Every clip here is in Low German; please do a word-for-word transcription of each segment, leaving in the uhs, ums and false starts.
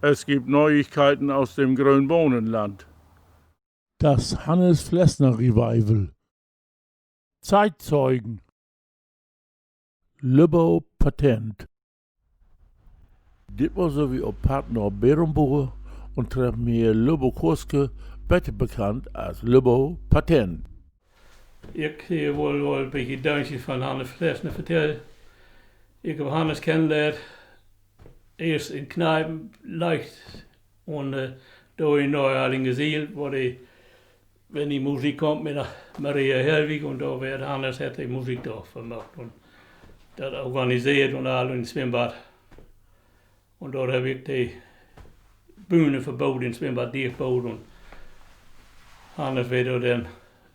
Es gibt Neuigkeiten aus dem Grönbohnenland. Das Hannes Flessner Revival. Zeitzeugen. Lübbo Patent. Ditmal sünd wi op Padd na Berenburg un treffen hier Lübbo Kurske, beter bekannt as Lübbo Patent. Ik, eh, wull, wull en bietje Döntjes van Hannes Flessner vertellen. Ik heff Hannes kennenlehrt, eerst in Kneipen, licht, un, eh, dor in Neuharlingersiel, wo de, wenn de Musik kummt mit Maria Helwig, un dor weer Hannes, hett de Musikdag vermaakt. Un dat organiseert un all in Swimbad. Un dor heff ik de Bühne verboot, in Swimbad dichtboot, un Hannes weer dor denn,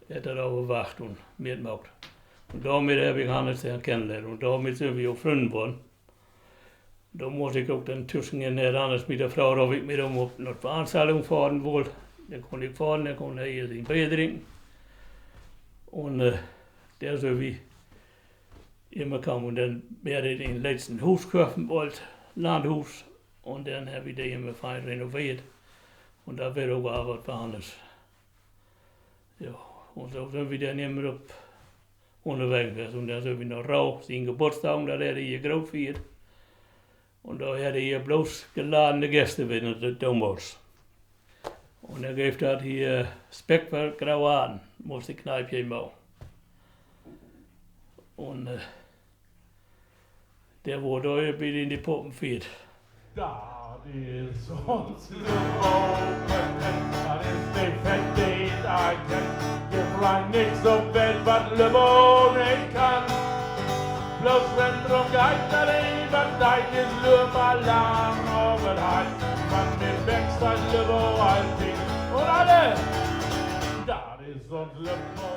hett dat överwacht un mitmaakt. Un dormit heff ik Hannes denn kennenlehrt. Un dormit sünd wi ok Frünnen worrn. Dor muss ik ok denn tüschenher, Hannes mi denn fraagt, of ik mit em op, na Veranstaltung fahren wull. Denn kunn ik fahren, denn kunn he hier sien Beer drinken. Un, eh, dor sünd wi immer kamen. Un denn weer dat in letzten Huus köfft, en oolt Landhuus. Un denn hebbt wi de immer fein renoveert. Un dat weer ok al wat Besünners. Jo, un so sünd wi denn immer op ünnerwegens west. Un denn sünd wi na Rau, sien Geburtsdag, dat hett he hier groot fiert. Un dor hett he hier bloots geladene Gäste, wenn dat domals. Un denn geev dat hier Speck för graue Haxen, muss de Kneip hier maken. Un, eh, dor wurr dor bi in de Puppen fiert. Dat is uns Lübbo Patent, dat is de Fett, de ik kenn. Gifft rein nix op Welt, wat Lübbo nich kann. Bloots wenn drum geiht, dat een wat deit, is Lübbo lang op 't Heit. Wat mit Beck steiht Lübbo alltiet un alle. Dat is uns Lübbo